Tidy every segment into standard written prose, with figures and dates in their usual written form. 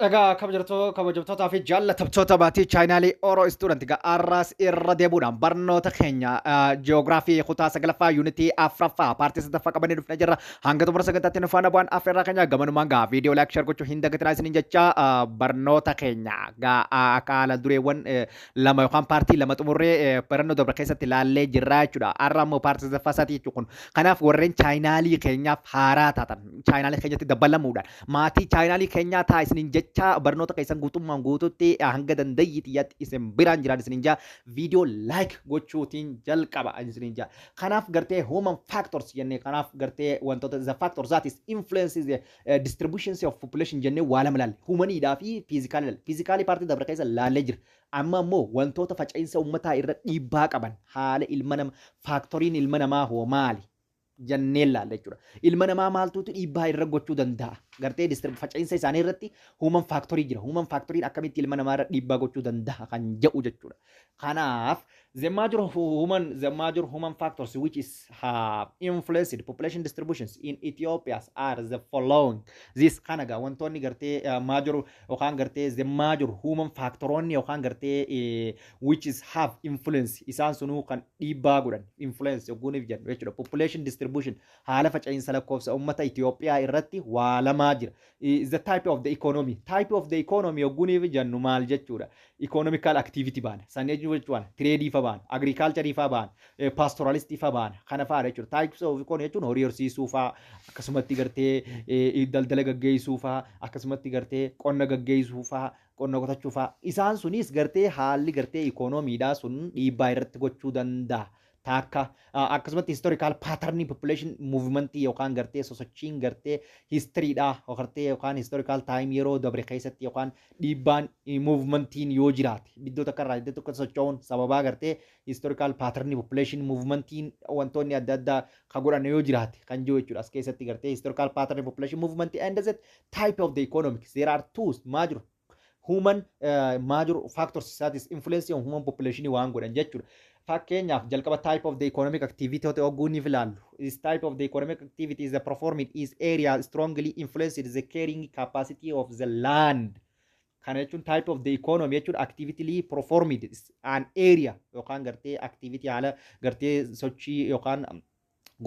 Egaa kabajamtootaa fi jaallatamtoota maatii chaanaalii Oro Student, egaa arraas irra deebuudhaan barnoota keenya jiyoogiraafii kutaa sagalaffaa, yuunitii afraffaa, paartii sadaffaa qabannee dhufnee jirra. Hanga xumura sagantaatti nu faana bu'aan affeerraa keenya. Gamanumaan gaa viidiyoo like, share gochuu hin dagatinaa isiniin jecha, barnoota keenya gaa akka haala dureewwan lama yookaan paartii lama xumurree barannoo dabra keessatti ilaallee jirra jechuudha. Har'a immoo paartii sadaffaa isaati jechuudha kun. Kanaaf warreen chaanaalii keenyaaf haaraa taatan chaanaalii keenyatti dabalamuudhaan maatii chaanaalii keenyaa ta'a isiniin jecha, barnoota keessan guutummaan guututti hanga dandayyi xiyyaatti isin biraan jiraan isiniin jaa, viidiyoo like gochuutiin jalqaba isiniin jaa. Kanaaf gartee human factors jennee, kanaaf gartee wantoota the factors that is influences the distributions of population jennee waa lama laalle, humaniidhaa fi physicalii laalle. Physicalii paartii dabra keessa laallee jira. Amma immoo wantoota faca'insa uummataa irra dhiibbaa qaban, haala ilma nama, factoriin ilma namaa hoo maali jennee laalla jechuudha. Ilma namaa maaltuutu dhiibbaa irra gochuu danda'a? Gartee faca'insa isaanii irratti human factorii jira. Human factoriin akkamitti ilma namaa irra dhiibbaa gochuu danda'a kan jedhu jechuudha. Kanaaf the major human factors which is have influenced population distributions in Ethiopia are the following. This kana gaa wantoonni gartee major yookaan gartee the major human factoroonni yookaan gartee which is have influence, isaan sunuu kan dhiibbaa godhan, influence yogguuniif jennu jechuudha. Population distribution, haala faca'insa lakkoofsa uummata Itoophiyaa irratti waa lamaa jira. The type of the economy. Type of the economy yogguuniif jennu maal jechuudha? Economical activity baana. San jechuun trade fa baana, agriculture fa baana, pastoralist fa baana. Kana fa'aadha jechuudha. Types of economy jechuun horii horsiisuu fa'aa, akkasumatti gartee daldala gaggeessuu fa'aa, akkasumatti gartee qonna gaggeessuu fa'aa, qonna qotachuu fa'aa. Isaan sunis gartee haalli gartee ikoonomiidhaa sun dhiibbaa irratti gochuu danda'a. Taakka akkasumatti historical pattern population movement yookaan gartee sosochiin gartee historydha gartee yookaan historical time yeroo dabre keessatti yookaan dhiibbaan movementiin yoo jiraate, iddoo takka irraa iddoo tokko socho'uun sababaa gartee historical pattern population movementiin wantoonni adda addaa ka godhan yoo jiraate kan jiru jechuudha. As keessatti gartee historical pattern population movement and the type of the economics, there are two major human major factors that is influence on human population waan godhan jechuudha. Fakkeenyaaf jalqaba type of the economic activity yoo ni ilaallu. This type of the economic activity is the performing is area strongly influenced the carrying capacity of the land. Kana jechuun type of the economy jechuun activity performed is an area yookaan gartee activity haala gartee sochii yookaan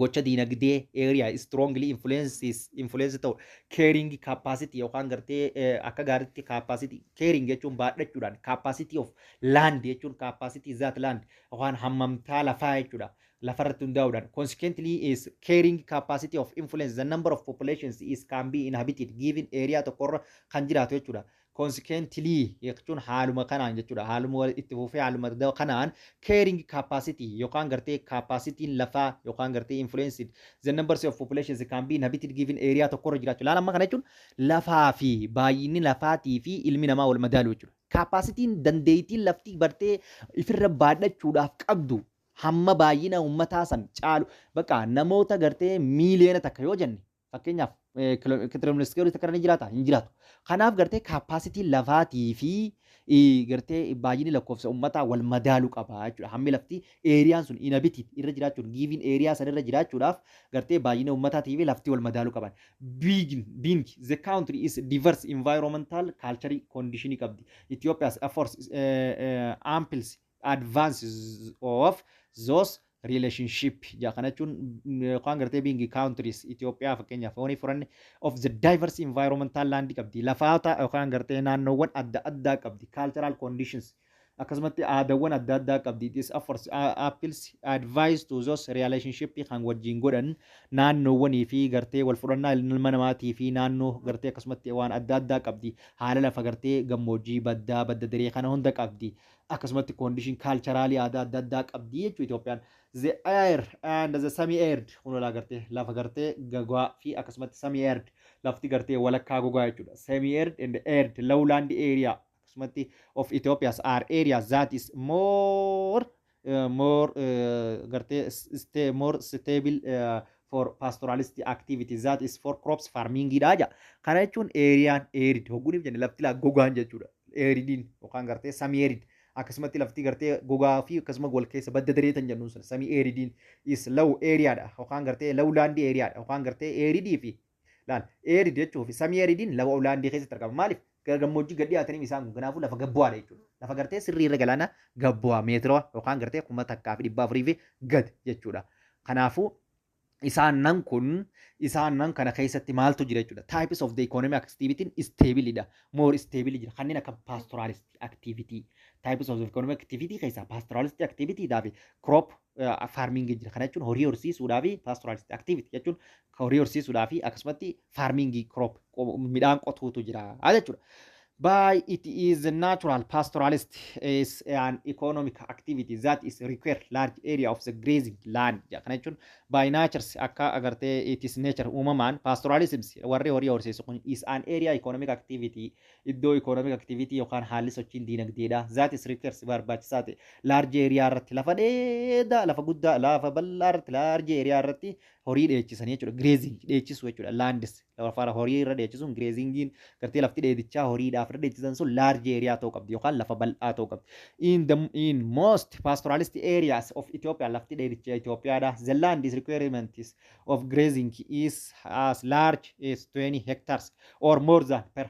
gocha diinagdee area strongly influence ta'u carrying capacity yookaan gartee akka gaariitti capacity, carrying jechuun baadhachuudhaan, capacity of land jechuun capacity that land yookaan hammamtaa lafaa jechuudha. Lafarratti hundaa'uudhaan consequently is carrying capacity of influence the number of populations is can be inhabited given area tokkorra kan jiraatu jechuudha. Consequently jechuun haaluma kanaan jechuudha. Haaluma itti fufee haaluma kanaan carrying capacity yookaan gartee capacityn lafaa yookaan gartee influenced the numbers of populations can be inhabited given area tokkorra jiraachuu. Laala, amma kana jechuun lafaa fi baay'inni lafaatii fi ilmi namaa wal madaalu jechuudha. Capacityn, dandeettiin lafti bartee ifirra baadhachuudhaaf qabdu hamma baay'ina uummataa san caalu, bakka namoota gartee 1 miiliyoona yoo jenne, fakkeenyaaf kilomeetirii takka ni jiraata? Hin jiraatu. Kanaaf gartee capacityn lafaatii fi gartee baay'inni lakkoofsa uummataa wal madaaluu qaba jechuudha. Hammi lafti areaan sun inhabited irra jiraachuun given area san irra jiraachuudhaaf gartee baay'ina uummataatii fi lafti wal madaaluu qaban. Being the country is diverse environmental culture condition qabdi. Ethiopia's efforts amples advances of those relationship ja. Kana jechuun yookaan gartee being countries Itoophiyaa fakkeenyaaf yoo furanne of the diverse environmental land qabdi, lafaata yookaan gartee naannoowwan adda addaa qabdi, cultural conditions akkasumatti aadaawwan adda addaa qabdi. This efforts appeals advice to those relationship kan wajjin godhan naannoowwanii fi gartee wal fudhannaa ilma namaatii fi naannoo gartee akkasumatti waan adda addaa qabdi, haala lafa gartee gammoojjii, baddaa, badda daree kana hunda qabdi, akkasumatti condition culturalii aadaa adda addaa qabdi jechuudha Itoophiyaan. The arid and the semi arid kun gartee lafa gartee gogaa fi akkasumatti semi arid, lafti gartee walakkaa gogaa jechuudha. Semi arid and arid lowland area akkasumatti of Ethiopia's are areas that is more gartee stay more stable for pastoralist activities, that is for crops farming dha ja. Kana jechuun areaan arid hogguuniif jenne lafti laa gogaan jechuudha. Aridiin yookaan gartee semi arid akkasumatti lafti gartee gogaa fi akkasuma wal keessa badda dareetan jennuun sun semi aridiin is low area dha yookaan gartee lowland area dha yookaan gartee aridii fi laal arid jechuu fi semi aridiin lowlandii keessatti argama. Maaliif Gara gammoojjii gad dhiyaatanii isaan kun kanaafuu lafa gabbu'aadha jechuudha. Lafa gartee sirrii irra galaana gabbu'aa meetira yookaan gartee 1400 fi gad jechuudha. Kanaafuu isaan nan kun isaan nan kana keessatti maaltu jira jechuudha. Types of the economic activity stable dha. More stable jira. Kanneen akka pastoralist activity. Types of the economic activity keessaa pastoralist activity dhaa fi crop farming jira. Kana jechuun horii horsiisuudhaa fi pastoralist activity jechuun horii horsiisuudhaa fi akkasumatti farming, crop, midhaan qotuutu jira jechuudha. By it is a natural, pastoralist is an economic activity that is require large area of the grazing land. Kana jechuun by nature, akka agartee it is nature, uumamaan pastoralism warri horii horsiisu kun is an area economic activity, iddoo economic activity yookaan haalli sochiin diinagdeedha. That is requires, barbaachisaa ta'e, large area irratti, lafa dheedaa, lafa guddaa, lafa bal'aa irratti, large area irratti horii dheechisanii jechuudha. Grazing, dheechisuu jechuudha. Lands lafa horii irra dheechisuun, grazingiin gartee lafti dheedichaa horiidhaaf irra dheechisan sun large area ta'uu qabdi yookaan lafa bal'aa ta'uu qabdi. In most pastoralist areas of Ethiopia, lafti dheedichaa Itoophiyaadha. The land is requirements of grazing is as large as 20 hectares or more than per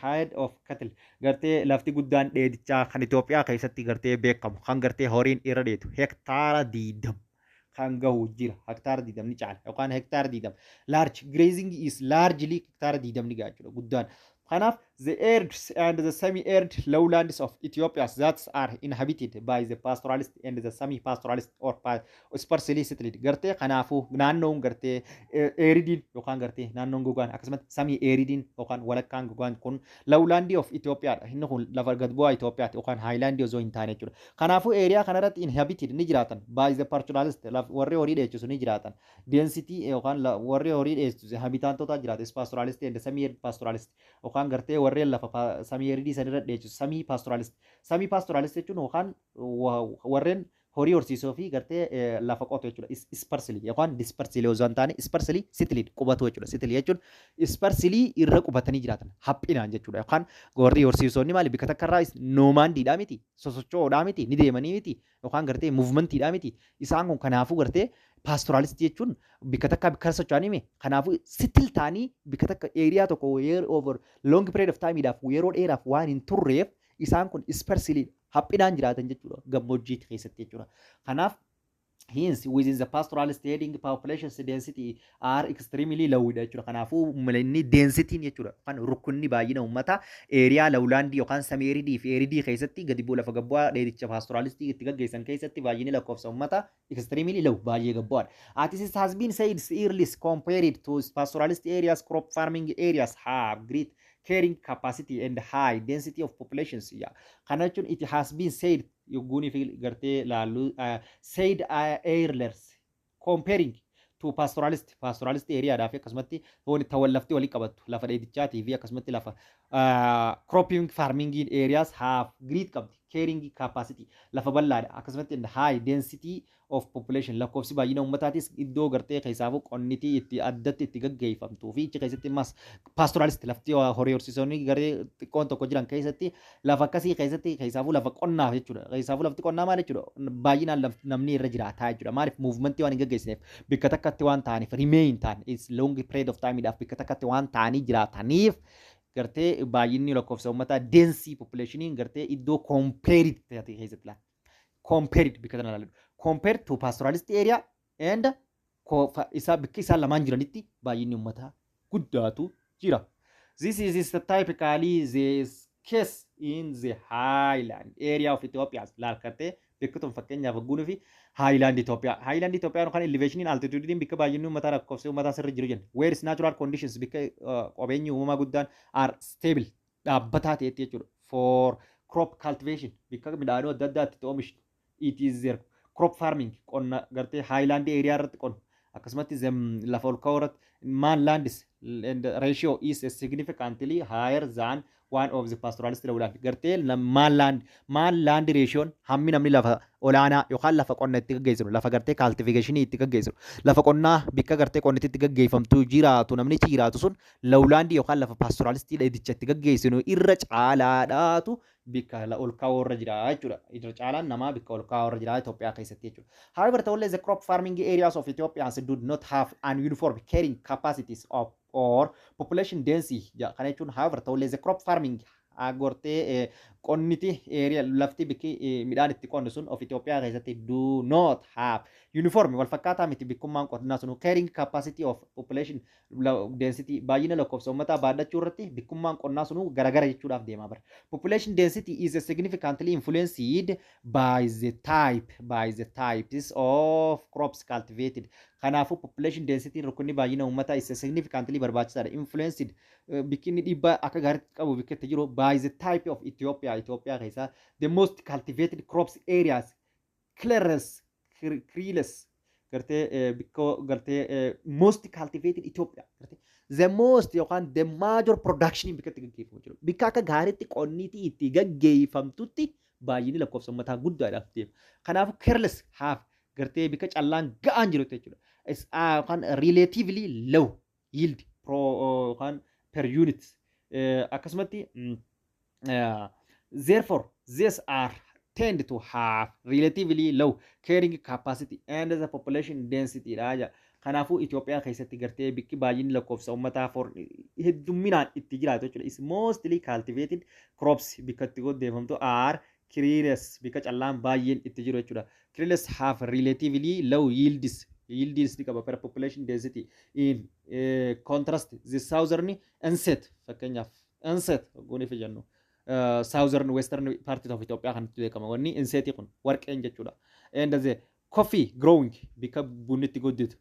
head of cattle. Gartee lafti guddaan dheedichaa kan Itoophiyaa keessatti gartee beekamu kan gartee horiin irra dheedu hektaara 20 kan gahu jira. Hektaara 20 ni caala yookaan hektaara 20. Large grazing is largely hektaara 20 ni gaha jechuudha guddaan. Kanaaf the arid and the semi-arid lowlands of Ethiopia that are inhabited by the pastoralist and the semi-pastoralist or sparsely settled. Gartee kanaafuu naannoon gartee aridiin yookaan gartee naannoon gogaan, akkasumas semi-aridiin yookaan walakkaan gogaan kun lowlandii of Itoophiyaadha. Inni kun lafa gad bu'aa Itoophiyaati yookaan highlandii osoo hin taane jechuudha. Kanaafuu area kanarratti inhabited ni jiraatan by the pastoralist, warri horii dheechisu ni jiraatan. Density yookaan warri horii dheechisu habitaantota jiraatu, pastoralist and semi pastoralist yookaan gartee warreen lafa semi aridii sanirra dheechisu, semi pastoralist. Semi pastoralist jechuun yookaan warreen horii horsiisuu fi gartee lafa qotu jechuudha. Sparsely yookaan dispersely osoo hin taane sparsely settled qubatu jechuudha. Settled jechuun sparsely irra qubatanii jiraatan haphinaan jechuudha. Yookaan warri horsiisonni maali, bikka takka irraa nomadiidhaa miti, sosocho'oodhaa miti, ni deemanii miti, yookaan gartee movementiidhaa miti. Isaan kun kanaafuu gartee pastoralist jechuun bikka takka bikka socho'anii mi, kanaafuu settle ta'anii bikka takka area tokko over long period of timeidhaaf, yeroo dheeraaf waan hin turreef, isaan kun sparsely haphinaan jiraatan jechuudha gammoojjii keessatti jechuudha. Kanaaf hence within the pastoralist heading population density are extremely low dha jechuudha. Kanaafuu inni densityin jechuudha. Kan rukkunni baay'ina uummataa area lowlandii yookaan semi aridii fi aridii keessatti gadi bu'u, lafa gabbu'aa dheedicha pastoralistii itti gaggeessan keessatti baay'inni lakkoofsa uummataa extremely low, baay'ee gabbu'aadha. As it has been said earlier, compared to pastoralist areas, crop farming areas have great carrying capacity and high density of populations. Yeah. Kana jechuun it has been said yogguunii fi gartee laallu said earlier, comparing to pastoralist area fi akkasumatti lafti walii qabattu lafa dheedichaatii fi akkasumatti lafa cropping farming areas have great qabdi carrying capacity, lafa bal'aadha, akkasumatti high density of population, lakkoofsi baay'ina uummataatis iddoo gartee keessaafuu qonnitii itti addatti itti gaggeeffamtuu fi ichi keessatti immas pastoralist lafti horii horsiisonni garee xiqqoon tokko jiran keessatti, lafa akkasii keessatti, keessaafuu lafa qonnaaf jechuudha. Keessaafuu lafti qonnaa maal jechuudha? Baay'inaan namni irra jiraataa jechuudha. Maaliif? Movementii waan hin gaggeessineef, bikka takkatti waan ta'aniif, remain ta'an is long period of time dhaaf bikka takkatti waan ta'anii jiraataniif, gartee baay'inni lakkoofsa uummataa, density populationiin gartee iddoo compared ta'e keessatti laata. Compared bikka tana ilaalu. Compared to pastoralist area and isaa bikka isaan lamaan jiranitti baay'inni uummataa guddaatu jira. This is typically the case in the highland area of Ethiopia. Laalkattee bikki tun fakkeenyaaf guunuu fi highland Itoophiyaa. Highland Itoophiyaa yookaan elevationiin altitudeiin bikka baay'inni uummataa lakkoofsa uummataa sirri jiru jenna. Where is natural conditions, bikka qabeenyi uumamaa guddaan are stable, dhaabbataa ta'etti jechuudha. For crop cultivation, bikka midhaanii adda addaa itti oomishnu. It is there crop farming, qonna gartee highland area irratti qonna. Akkasumatti lafa ol ka'oo irratti man lands and ratio is significantly higher than one of the pastoralist lowland. Gartee man land ratioon, hammi namni lafa olaanaa yookaan lafa qonna itti gaggeessinu, lafa gartee cultivationii itti gaggeessinu, lafa qonnaa bikka gartee qonni itti gaggeeffamtu jiraatu, namni jiraatu sun lowlandii yookaan lafa pastoralistii dheedicha itti gaggeessinu irra caalaadhaatu bikka ol ka'oo irra jira jechuudha. Irra caalaan namaa bikka ol ka'oo irra jira Itoophiyaa keessatti jechuudha. However, ta'ullee the crop farming areas of Ethiopia do not have an uniform carrying capacities of or population density. Kana jechuun, however, ta'ullee, the crop farming gartee qonniti area, lafti bikki midhaan itti qonnu sun of Itoophiyaa keessatti do not have uniform, wal fakkaataa miti bikkummaan qonnaa sun. Carrying capacity of population density, baay'ina lakkoofsa uummataa baadhachuu irratti bikkummaan qonnaa sunu garagara jechuudhaaf deemaa bara. Population density is significantly influenced by the types of crops cultivated. Kanaafuu population density, rukunni baay'ina uummataa, is significantly barbaachisaadha. Influenced, bikkinni dhiibbaa akka gaariitti qabu bikka itti jiru, by the type of Ethiopia. Ethiopia keessaa the most cultivated crops areas cereals gartee bikkoo gartee most cultivated Ethiopia gartee the most yookaan the major production bikka itti gaggeeffamu jiru. Bikka akka gaariitti qonniitii itti gaggeeffamtutti baay'inni lakkoofsa uummataa guddaadhaaf deema. Kanaafuu cereals have gartee bikka callaan ga'aan jirutti jechuudha. Yookaan relatively low yield pro yookaan per unit akkasumatti therefore these are tend to have relatively low carrying capacity and the population density dha jedha. Kanaafuu Itoophiyaa keessatti gartee bikki baay'inni lakkoofsa uummataa for heddumminaan itti jiraatu jechuudha. Is mostly cultivated crops bikka itti gaggeeffamtu are cereals, bikka callaan baay'een itti jiru jechuudha. Cereals have relatively low yields ni qaba per population density. In contrast, the southern enset, fakkeenyaaf enset goonee jennu, southern western part of Ethiopia kan itti beekama wanni ensetii kun warqeen jechuudha. And the coffee growing, bikka bunni itti guddatu,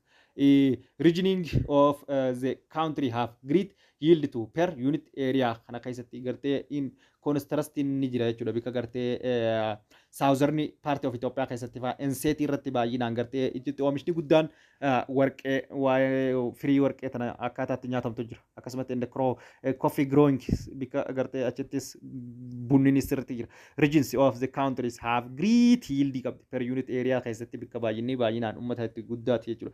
regioning of the country have great yield to per unit area. Kana keessatti gartee in contrast ni jira jechuudha. Bikka gartee southern part of Ethiopia keessatti faa ensetii irratti baay'inaan gartee itti oomishni guddaan warqee, waa'ee firii warqee tana akkaataatti nyaatamtu jira. Akkasumatti in the coffee growing bikka gartee achittis bunni sirriitti jira. Regions of the countries have great yield qabdi per unit area keessatti bikka baay'inni baay'inaan uummata itti guddaati jechuudha.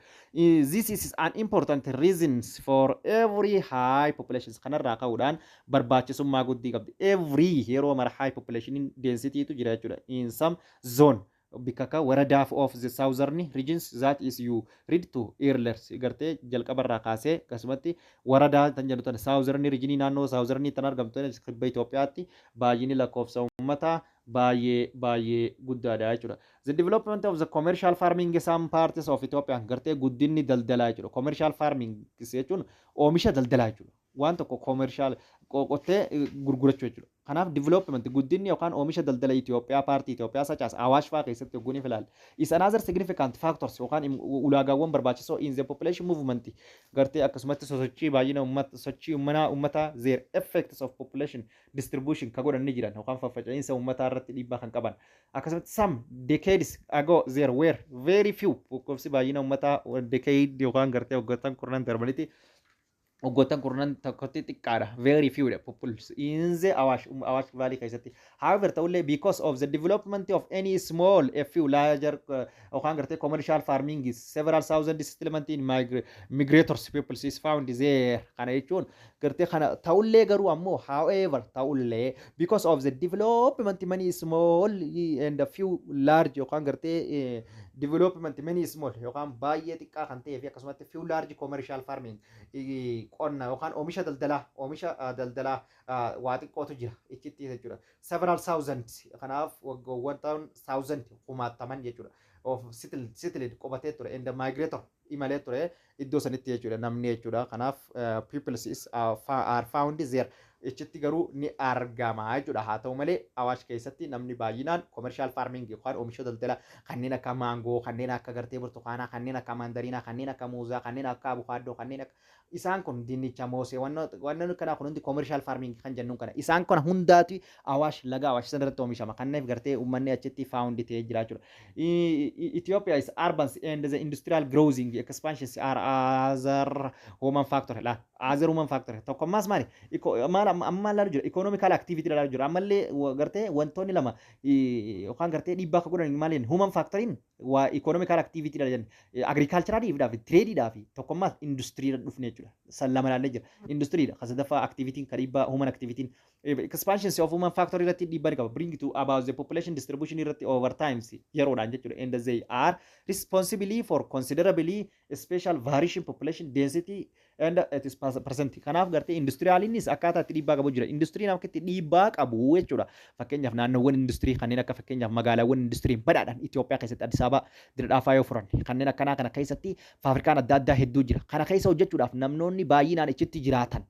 This is an important reasons for every high populations. Kanarraa ka'uudhaan barbaachisummaa guddii qabdi. Every yeroo mara high population density tu jira jechuudha. In some zone bikka akka waradaaf of the southern regions that is you read to earlier, gartee jalqabarraa kaasee akkasumatti waradaa tan jedhu tan southern region, naannoo southern tan argamtu kibba Itoophiyaatti baay'inni lakkoofsa uummataa baay'ee baay'ee guddaadha jechuudha. The development of the commercial farming in some parts of Ethiopia, gartee guddinni daldalaa jechuudha. Commercial farming jechuun oomisha daldalaa jechuudha. Waan tokko commercial qottee gurgurachuu jechuudha. Kanaaf development, guddinni yookaan oomisha daldala Itoophiyaa partii Itoophiyaa such as Awaash fa'aa keessatti hogguu ni ilaalla. Is another significant factors yookaan ulaagaawwan barbaachisoo in the population movement, gartee akkasumatti sosochii baay'ina uummata, sochii uummanaa uummataa, their effects of population distribution ka godhan ni jiran yookaan faffaca'iinsa uummataa irratti dhiibbaa kan qaban. Akkasumatti some decades ago there were very few, lakkoofsi baay'ina uummataa decade yookaan gartee waggoottan kurnan darbanitti, waggoottan kurnan tokkotti xiqqaadha, very few dha peoples in the Awash Valley keessatti. However, ta'ullee, because of the development of any small a few larger yookaan gartee commercial farming is several thousand settlement in migrators peoples is found there. Kana jechuun gartee kana ta'ullee garuu ammoo, however, ta'ullee, because of the development many small and a few large yookaan gartee development many small yookaan baay'ee xiqqaa kan ta'ee fi akkasumatti few large commercial farming, qonna yookaan oomisha daldalaa waa xiqqootu jira ichitti jechuudha. Several thousand, kanaaf waggoowwan thousand, kumaataman jechuudha. Of settled, qubatee ture, and the migrator, imalee ture iddoo sanitti jechuudha namni jechuudha. Kanaaf peoples is are found there, ichitti garuu ni argama jechuudha. Haa ta'u malee Awaash keessatti namni baay'inaan commercial farming yookaan oomisha daldala kanneen akka maangoo, kanneen akka gartee burtukaanaa, kanneen akka mandariinaa, kanneen akka muuzaa, kanneen akka abukaadoo, kanneen akka isaan kun dinnicha, moosee, wanneen kanaa kun hundi commercial farming kan jennuun kana. Isaan kana hundaati Awaash, laga Awaash sana irratti oomishama. Kanaaf gartee uummanni achitti found ta'ee jira jechuudha. Ethiopia is urban and the industrial growing expansions are other human factor la other human factor. Tokkommaas maali? Maal amma ilaalu jira? Economical activity ilaalu jira. Ammallee gartee wantoonni lama yookaan gartee dhiibbaa akka godhan maaliin human factoriin waa economical activity dha jenna, agricultural fi trade fi tokkommaas industry dhufne jechuudha. San lama ilaallee jira. Industry dha sadaffaa activity kan dhiibbaa human activity. Expansion of human factor irratti dhiibbaa ni qaba, bring to about the population distribution irratti over times, yeroodhaan jechuudha, and they are responsible for considerably special variation population density. And it is present. Kanaaf gartee industrialiinis akkaataa itti dhiibbaa qabu jira. Industiriin akka itti dhiibbaa qabu jechuudha. Fakkeenyaaf, naannoowwan industirii kanneen akka, fakkeenyaaf, magaalaawwan industirii badhaadhaan Itoophiyaa keessatti Addis Ababaa, Dirredhaafaa yoo furan, kanneen akkanaa kana keessatti faafrikaan adda addaa hedduu jira. Kana keessa hojjechuudhaaf namoonni baay'inaan achitti jiraatan.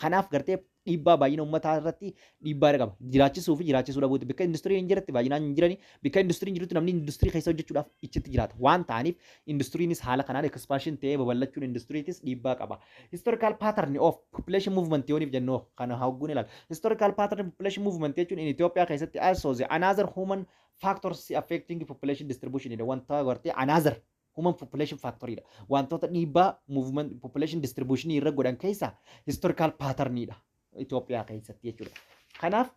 Kanaaf gartee dhiibbaa baay'ina uummataa irratti dhiibbaa qaba. Jiraachisuu fi jiraachisuu dhabuuti. Bakka industiriin hin jiretti baay'inaan hin jirani. Bakka industiriin jirutti namni industirii keessa hojjechuudhaaf achitti jiraata. Waan ta'aniif industiriinis haala kanaan expansion ta'ee babal'achuun industiriitis dhiibbaa qaba. Historical pattern of population movement yooniif jennoo kana hogguun ilaala. Historical pattern population movement jechuun in Itoophiyaa keessatti also the another human factors affecting population distribution jedha. Wanta gartee another human population factory dha. Wantoota dhiibbaa movement population distribution irra godhan keessaa historical pattern dha Itoophiyaa keessatti jechuudha. Kanaaf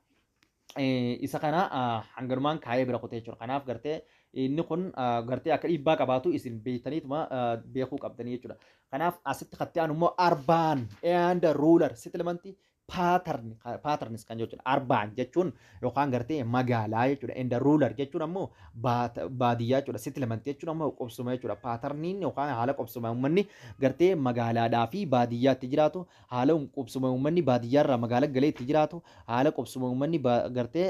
isa kana hanganumaan kaayee bira kutee jechuudha. Kanaaf gartee inni kun gartee akka dhiibbaa qabaatu isin beektaniituma beekuu qabdanii jechuudha. Kanaaf asitti katti aanu immoo urban and rural settlement patterns kan jechuudha. Urban jechuun yookaan gartee magaalaa jechuudha. And rural jechuun ammoo baadiyyaa jechuudha. Settlement jechuun ammoo qubsuma jechuudha. Patterniin yookaan haala qubsuma uummanni gartee magaalaadhaa fi baadiyyaatti jiraatu, haala qubsuma uummanni baadiyyaarraa magaalaa galee itti jiraatu, haala qubsuma uummanni gartee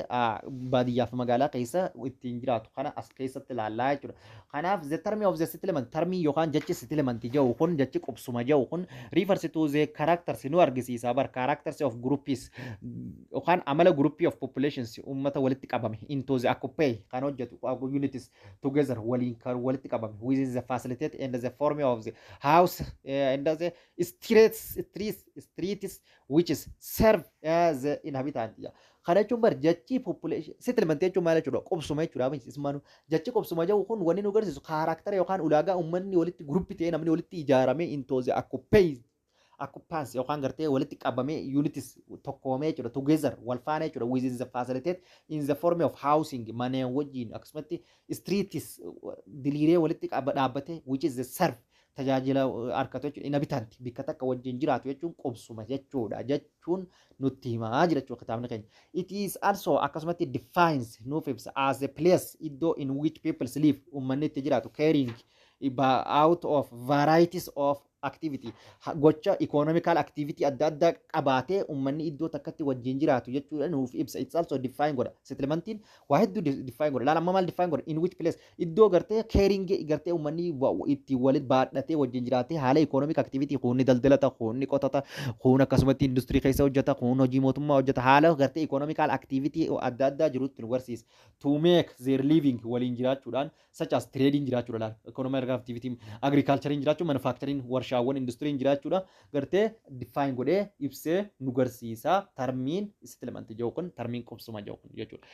baadiyyaa fi magaalaa keessa ittiin jiraatu kana as keessatti ilaallaa jechuudha. Kanaaf the term of the settlement, termii yookaan jechi settlement jedhu kun, jechi qubsuma jedhu kun, refers to the characters nu argisiisa bar, characters of groups yookaan amala groupii of populations, uummata walitti qabame, into the occupy kan hojjetu, units together waliin kan walitti qabame, within the facilitate and the form of the house and the streets which is serve as the inhabitant. Kana jechuun bar jechi population settlement jechuun maal jechuudha? Qubsuma jechuudha. Ismaanu jechi qubsuma jedhu kun wanni nu agarsiisu character yookaan ulaagaa uummanni walitti groupii ta'ee namni walitti ijaaramee into the occupy occupants yookaan gartee walitti qabamee unities tokkoomee jechuudha, together wal faana jechuudha, within the facilitate in the form of housing, manneen wajjin, akkasumatti streets diriiree walitti dhaabbatee, which is the serve tajaajila harkatu jechuudha, inhabitant bikka takka wajjin jiraatu jechuun qubsuma jechuudha jechuun nutti himaa jira jechuudha kitaabni keenya. It is also akkasumatti defines nuuf ibsa as a place, iddoo, in which people live, uummanni itti jiraatu, carrying out of varieties of activity, gocha economical activity adda addaa qabaatee uummanni iddoo takkatti wajjin jiraatu jechuudha nuuf ibsa. It's also define godha. Settlementiin waa hedduu define godha. Laala, amma maal define godha? In which place, iddoo gartee carrying gartee uummanni itti walit baadhatee wajjin jiraatee haala economic activity, kuunni daldalata, kuunni qotata, kuun akkasumatti industirii keessa hojjeta, kuun hojii mootummaa hojjeta, haala gartee economical activity adda addaa jirutti nu barsiisa. To make their living waliin jiraachuudhaan, such as trading jiraachuudha laala. Economic activity, agriculture jiraachuu, manufacturing, warshaawwan industiriin jiraachuudha gartee define godhee ibsee nu garsiisa termiin settlement jedhu kun, termiin qubsuma jedhu kun jechuudha.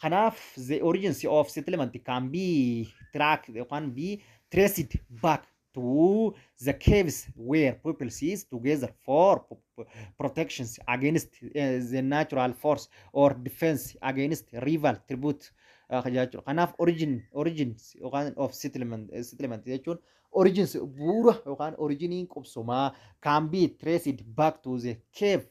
Kanaaf the origins of settlement can be tracked yookaan be traced back to the caves where people sees together for protections against the natural force or defense against rival tribe jechuudha. Kanaaf origins yookaan of settlement jechuun origins bu'uura yookaan originiin qubsumaa can be traced back to the cave.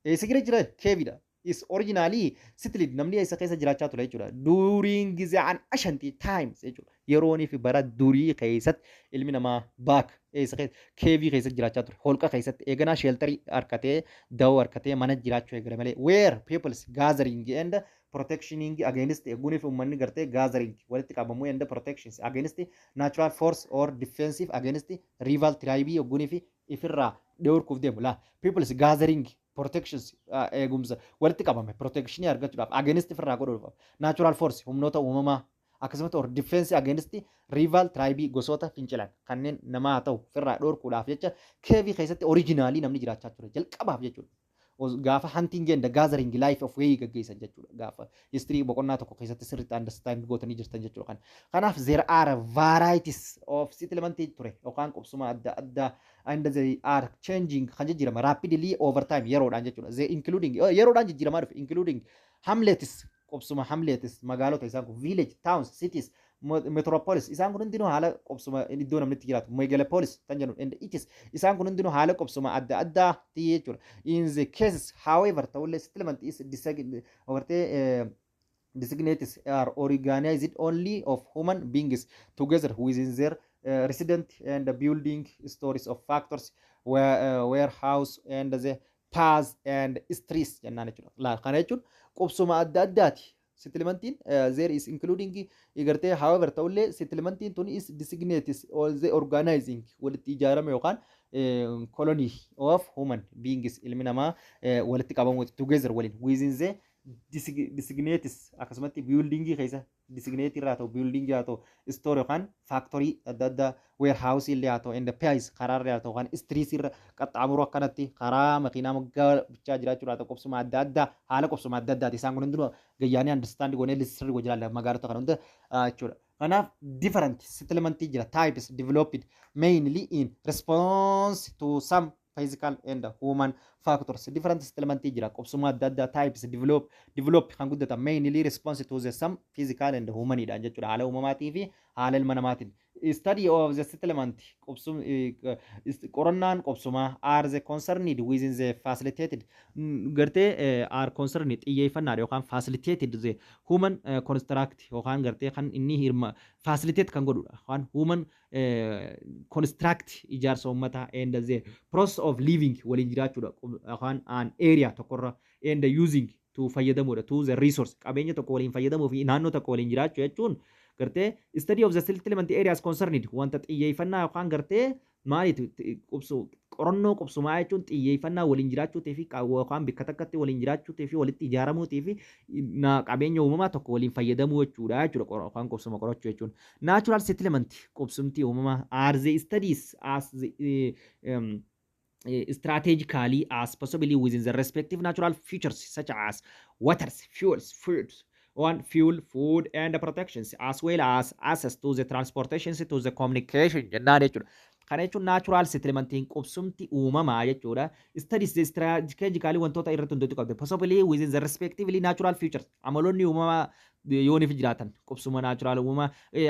Eessa jira jira? Caveidha. Is originally settled, namni isa keessa jiraachaa ture jechuudha. During the ancient times jechuudha. Yeroonii fi bara durii keessatti ilmi namaa back eessa keessa? Caveii keessa jiraachaa ture. Holqa keessatti eeganaa shelterii harkatee, dawoo harkatee mana jiraachuu eegale malee. Where people's gathering and protectioning against, eeguunii fi uummanni gartee gathering walitti qabamuu, and protections against natural force or defensive against rival tribe, eeguunii fi ifirraa dheerkuuf deemu laa, people's gathering protections, eegumsa walitti qabame, protectionii argachuudhaaf, against ifirraa godhuudhaaf, natural force humnoota uumamaa, akkasumas or defense against rival tribe, gosoota fincilan kanneen namaa haa ta'u ofirraa dhorkuudhaaf jecha caveii keessatti originally namni jiraachaa ture jalqabaaf jechuudha. Gaafa hunting and gathering life of way gaggeessan jechuudha. Gaafa history boqonnaa tokko keessatti sirriitti understand gootanii jirtan jechuudha. Kan. Kanaaf there are varieties of settlement ture yookaan qubsuma adda addaa, and they are changing kan jijjiirama rapidly over time yeroodhaan jechuudha. They including yeroodhaan jijjiiramaa dhufe, including hamlets qubsuma, hamlets magaalota isaan kun, village, towns, cities, metropolis, isaan kun hundinuu haala qubsuma iddoo namni itti jiraatu, megalopolis kan jennu, and it is isaan kun hundinuu haala qubsuma adda addaa jechuudha. In the cases, however, ta'ullee settlement is gartee designates are organized only of human beings together within their resident and building stories of factors. warehouse and the paths and streets jennaan jechuudha. Laal, kana jechuun qubsuma adda addaati. Settlementiin there is including gartee, however, ta'ullee settlementiin tun is designated or the organizing walitti ijaarame yookaan colony of human beings, ilmi namaa walitti qabamuuti, together waliin, within the designated, akkasumatti buildingii keessa designate irraa ta'u, buildingii haa ta'u, store yookaan factory adda addaa, warehouse illee haa ta'u, and the paths karaa irra haa ta'u, yookaan streets irra qaxxaamuru, akkanatti karaa makiinaa moggaa bichaa jiraachuu haa ta'u, qubsuma adda addaa, haala qubsuma adda addaati. Isaan kun hundinuu gayyaanii understand goonee sirrii wajjin magaalota kana hunda jechuudha. Kanaaf different settlement jira, types developed mainly in response to some physical and human factors. Different settlement jira, qubsuma adda addaa, types develop kan guddatan mainly response to the some physical and human dha jechuudha, haala uumamaatii fi haala ilma namaatiin. Study of the settlement, qubsum qorannaan qubsumaa, are the concerned within the facilitated gartee are concerned xiyyeeffannaadha yookaan facilitated the human construct yookaan gartee kan inni hirma facilitate kan godhudha yookaan human construct ijaarsa uummataa and the process of living waliin jiraachuudha yookaan an area tokkorra and using to fayyadamuudha to the resource, qabeenya tokko waliin fayyadamuu fi naannoo tokko waliin jiraachuu jechuun. Gartee study of the settlement areas concerned wanta xiyyeeffannaa yookaan gartee maaliiti, qubsu qorannoo qubsumaa jechuun xiyyeeffannaa waliin jiraachuutii fi yookaan bakka takkatti waliin jiraachuutii fi walitti ijaaramuutii fi qabeenya uumamaa tokko waliin fayyadamuu jechuudha yookaan qubsuma qorachuu jechuun. Natural settlement, qubsumtii uumamaa, are the studies as the strategically as possibly within the respective natural features such as waters, fuels, foods, one fuel, food and protections, as well as access to the transportation, to the communication jennaan jechuudha. Kana jechuun natural settlementiin qubsumti uumamaa jechuudha. Studies the strategically wantoota irratti hundaa'u qabde. Possibly within the respectively natural features, amaloonni uumamaa yooniif jiraatan qubsuma natural uumamaa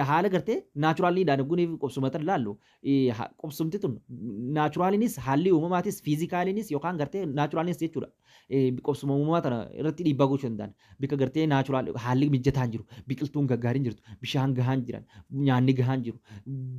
haala gartee naturaliidhaan guniif qubsuma tan ilaallu, qubsumti tun naturaliinis haalli uumamaatis physicaliinis yookaan gartee naturaliinis jechuudha. Qubsuma uumamaa tana irratti dhiibbaa gochuu danda'an. Bikka gartee natural haalli mijataan jiru, biqiltuun gaggaariin jirtu, bishaan gahaan jiran, nyaanni gahaan jiru,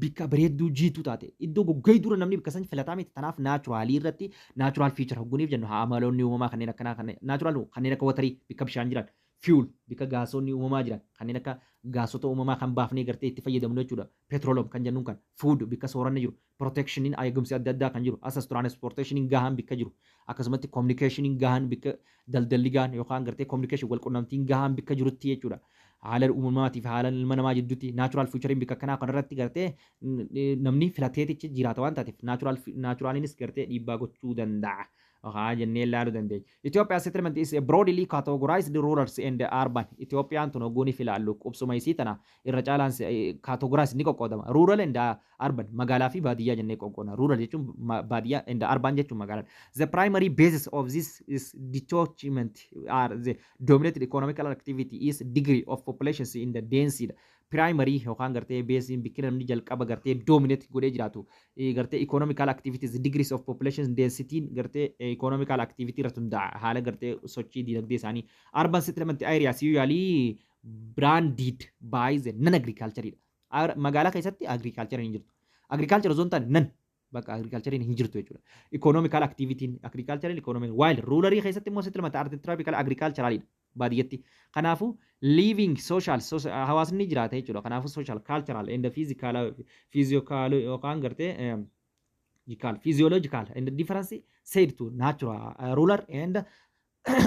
bikka bareedduu jiituu taate, iddoo goggee dura namni bikka san filataa miti. Tanaaf naturalii irratti natural feature hogguniif jennu amaloonni uumamaa kanneen akkanaa kanneen natural kanneen akka waterii, bikka bishaan jiran, fuel, bikka gaasonni uumamaa jiran, kanneen akka gaasota uumamaa kan baafnee gartee itti fayyadamnu jechuudha. Petroleum kan jennuun kan food, bikka sooranni jiru, protectioniin eegumsi adda addaa kan jiru, asas transportationiin gahaan bikka jiru, akkasumatti communicationiin gahaan, bikka daldalli gahaan yookaan gartee communication wal qunnamtiin gahaan bikka jirutti jechuudha. Haala uumamaatiif haala ilma namaa jidduutti natural featureiin bikka akkanaa kanarratti gartee namni filateetichi jiraata waan taateef naturaliinis gartee dhiibbaa gochuu danda'a. Haa jennee ilaaluu dandeenya. Ethiopia settlement is a broadly categorized rural and urban. Itoophiyaan tun hogguuniif ilaallu qubsuma isii tana irra caalaan categorized ni qoqqoodama. Rural and urban, magaalaa fi baadiyyaa jennee qoqqoodna. Rural jechuun baadiyyaa and urban jechuun magaalaa. The primary basis of this is detachment are the dominated economical activity is degree of population in the density. Primary yookaan gartee baseiin bikki namni jalqaba gartee dominate godhee jiraatu gartee economical activities degrees of population density gartee economical activity irratti hundaa'a haala gartee sochii dinagdee isaanii. Urban settlement areas usually branded by the non agriculture dha. Magaalaa keessatti agriculture hin jirtu. Agriculture osoo hin taane non bakka agriculture hin jirtu jechuudha. Economical activity agriculture economic, while rural keessatti immoo settlement are tropical agricultural dha baadiyyatti. Kanaafuu living social hawaasni jiraata jechuudha. Kanaafuu social, cultural and physical physical yookaan gartee physiological and difference said to natural rural and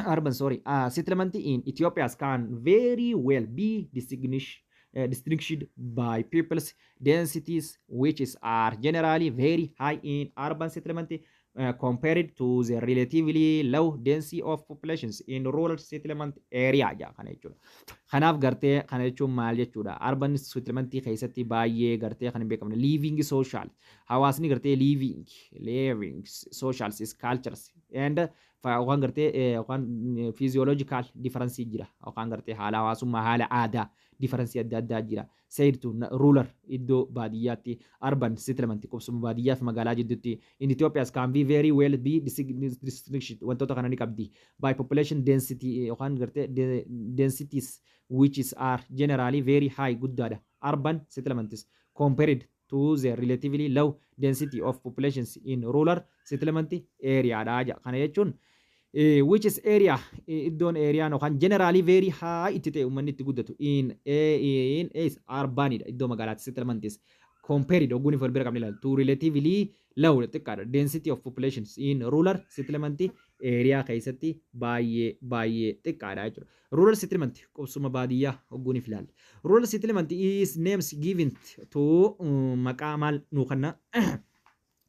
urban, sorry, settlement in Ethiopia can very well be distinguished by people's densities, which is are generally very high in urban settlement compared to the relatively low density of populations in rural settlement area jaa kana jechuudha. Kanaaf gartee kana jechuun maal jechuudha? Urban settlement keessatti baay'ee gartee kan hin beekamne living social hawaasni gartee living socials is cultures and yookaan gartee yookaan physiological difference jira yookaan gartee haala hawaasummaa, haala aadaa difference adda addaa jira. Said to rural iddoo baadiyyaatti, urban settlement qubsuma baadiyyaa fi magaalaa jidduutti in Ethiopia can be very well be distinguished wantoota kana ni qabdi by population density yookaan gartee densities which is are generally very high guddaadha urban settlements compared to the relatively low density of populations in rural settlement area dha jedha. Kana jechuun which is area, iddoon area yookaan generally very high itti ta'e, uummanni itti guddatu in is urbanidha, iddoo magaalaatti. Settlement is compared, ogguun wal bira qabne ilaalu, to relatively low, xiqqaadha, density of populations in rural settlement area keessatti baay'ee baay'ee xiqqaadha jechuudha. Rural settlement, qubsuma baadiyyaa ogguun if ilaalle. Rural settlement is names given to maqaa maal nuu kenna?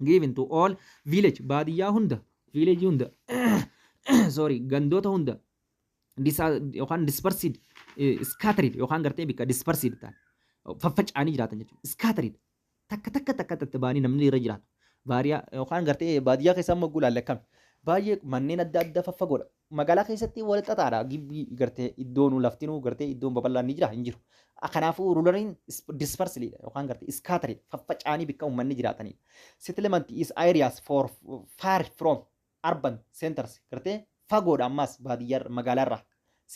Given to all village, baadiyyaa hunda, village hunda, sorry, gandoota hunda yookaan dispersed, scattered yookaan gartee bikka dispersed ta'an, faffaca'anii jiraatan jechuudha. Scattered, takka takka takka takka ba'anii namni irra jiraatu. Baadiyyaa yookaan gartee baadiyyaa keessa amma gulaalle akkam baay'ee manneen adda addaa faffagoodha. Magaalaa keessatti wal xaxaadha. Gibbii gartee iddoon laftinuu gartee iddoon babal'aan ni jira hin jiru. Kanaafuu ruraliin dispersedidha yookaan gartee scattered, faffaca'anii bikka uummanni jiraatanidha. Settlement is areas for far from urban centers, gartee fagoodha ammas baadiyyaa magaalaarraa,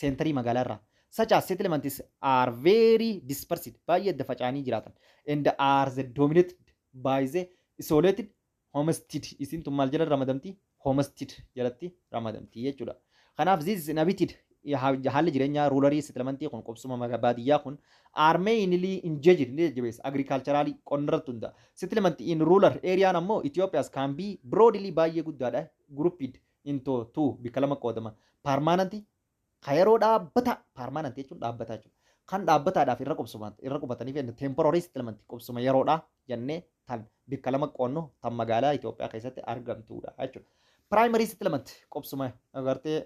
centerii magaalaarraa. Such as settlements are very dispersed, baay'ee adda faca'anii jiraatan, and are the dominated by the isolated homestead. Isin tun maal jala ramadamti? Homestead jalatti ramadamti jechuudha. Kanaaf this is inhabited, haalli jireenyaa ruralii settlementii kun, qubsuma baadiyyaa kun, are mainly engaged, ni jajjabeessa, agriculturally, qonna irratti hundaa. Settlement in rural area ammoo Ethiopia's can be broadly, baay'ee guddaadha, grouped into two, bikka lama qoodama. Permanent, ka yeroo dhaabbata, permanent jechuun dhaabbataa jechuudha. Kan dhaabbataadhaaf irra qubsuma irra qubatanii fi temporary settlement, qubsuma yeroodha jennee tan bikka lama qoonnu tan magaalaa Itoophiyaa keessatti argamtudha jechuudha. Primary settlement, qubsuma agartee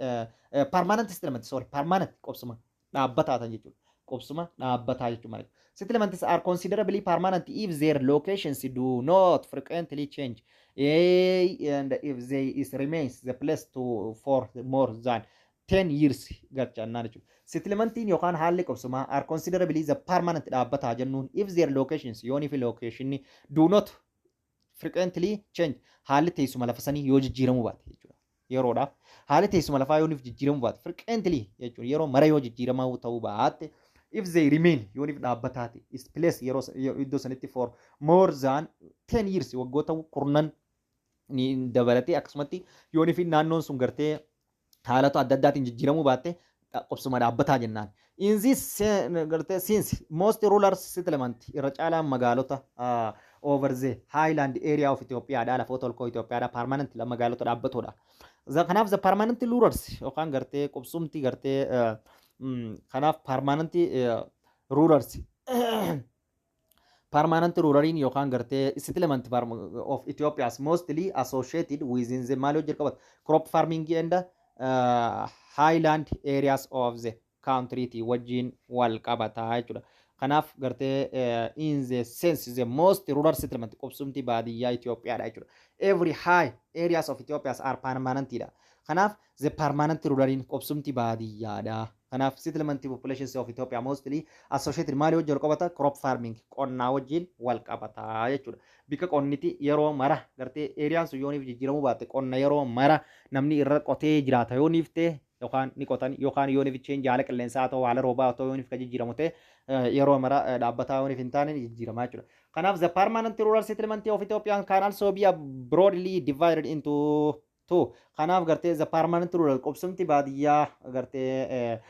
permanent settlement, sorry, permanent, qubsuma dhaabbataa tan jechuudha. Qubsuma dhaabbataa jechuudha malee. Settlements are considerably permanent if their locations do not frequently change and if they is remains the place to for more than 10 years galchannaa jechuudha. Settlementiin yookaan haalli qubsumaa are considerably the permanent, dhaabbataa jennuun, if their locations, yoonii fi location, do not frequently change, haalli teessuma lafa sanii yoo jijjiiramuu baate jechuudha. Yeroodhaaf haalli teessuma lafaa yooniif jijjiiramuu baate, frequently jechuudha, yeroo mara yoo jijjiiramaa ta'uu baate, if they remain, yooniif dhaabbataa ta'e, is place, yeroo iddoo sanitti, for more than 10 years, waggoota 10 ni dabalatee, akkasumatti yooniif naannoon sun gartee haalota adda addaatiin jijjiiramuu baatte qubsuma dhaabbataa jennaan. In this gartee since most rural settlement, irra caalaan magaalota over the highland area of Itoophiyaadha, lafoota olkoo Itoophiyaadha, permanent, magaalota dhaabbatoodha. Kanaaf the permanent rurals yookaan gartee qubsumti gartee kanaaf rurals permanent ruraliin yookaan gartee settlement of Ethiopia is mostly associated within the maal hojii qabata, crop farming and highland areas of the country wajjin wal qabataa jechuudha. Kanaaf gartee in the sense the most rural settlement, qubsumti baadiyyaa Itoophiyaadha jechuudha. Every high areas of Ethiopia are permanentidha. Kanaaf the permanent ruraliin qubsumti baadiyyaadha. Kanaaf settlement populations of Ethiopia mostly associated maali wajjin wal qabata? Crop farming, qonnaa wajjin wal qabata jechuudha. Bikka qonniti yeroo mara gartee areaan sun yooniif jijjiiramuu baate, qonna yeroo mara namni irra qotee jiraata yooniif ta'e, yookaan ni qotan, yookaan yooniif change haala qilleensaa haa ta'u, haala roobaa haa ta'u, yooniif ka jijjiiramu ta'e, yeroo mara dhaabbataa yooniif hin taane ni jijjiirama jechuudha. Kanaaf the permanent rural settlement of Ethiopia can also be broadly divided into two. Kanaaf gartee the permanent rural, qubsumti baadiyyaa gartee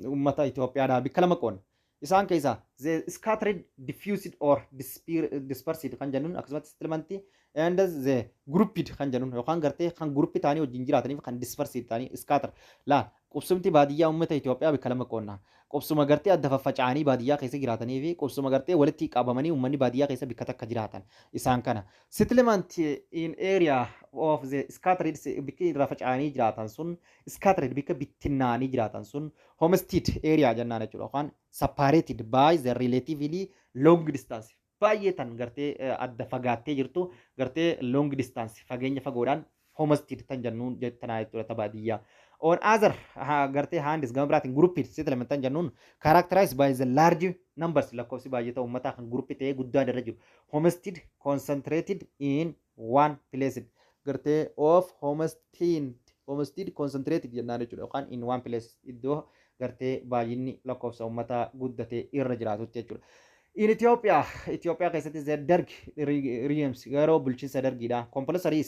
uummata Itoophiyaadhaa bikka lama qoonna. Isaan keessaa the scattered, diffused or dispersed kan jennuun, akkasumatti settlement and the grouped kan jennuun, yookaan gartee kan groupii ta'anii wajjin jiraataniif kan dispersed ta'anii scatter. Laa, qubsumti baadiyyaa uummata Itoophiyaa bikka lama qoonna. Qubsuma gartee adda faffaca'anii baadiyyaa keessa jiraatanii fi qubsuma gartee walitti qabamanii uummanni baadiyyaa keessa bikka takka jiraatan isaan kana. Settlement in area of the scattered, bikki irra faca'anii jiraatan sun, scattered, bikka bittinnaanii jiraatan sun, homestead area jennaan jechuudha, yookaan separated by the relatively long distance, baay'ee tan gartee adda fagaattee jirtu, gartee long distance, fageenya fagoodhaan, homestead tan jennuun jettanaa jechuudha ta baadiyyaa. On other gartee hands, gama biraatiin, grouped settlement tan jennuun characterized by the large numbers, lakkoofsi baay'ee ta'u uummataa kan groupii ta'ee guddaan irra jiru. Homestead concentrated in one place, gartee of homestead concentrated jennaan jechuudha, yookaan in one place, iddoo gartee baay'inni lakkoofsa uummataa guddatee irra jiraatutti jechuudha. In Ethiopia, Itoophiyaa keessatti the Derg regimes, yeroo bulchiinsa Dargiidha. Compulsory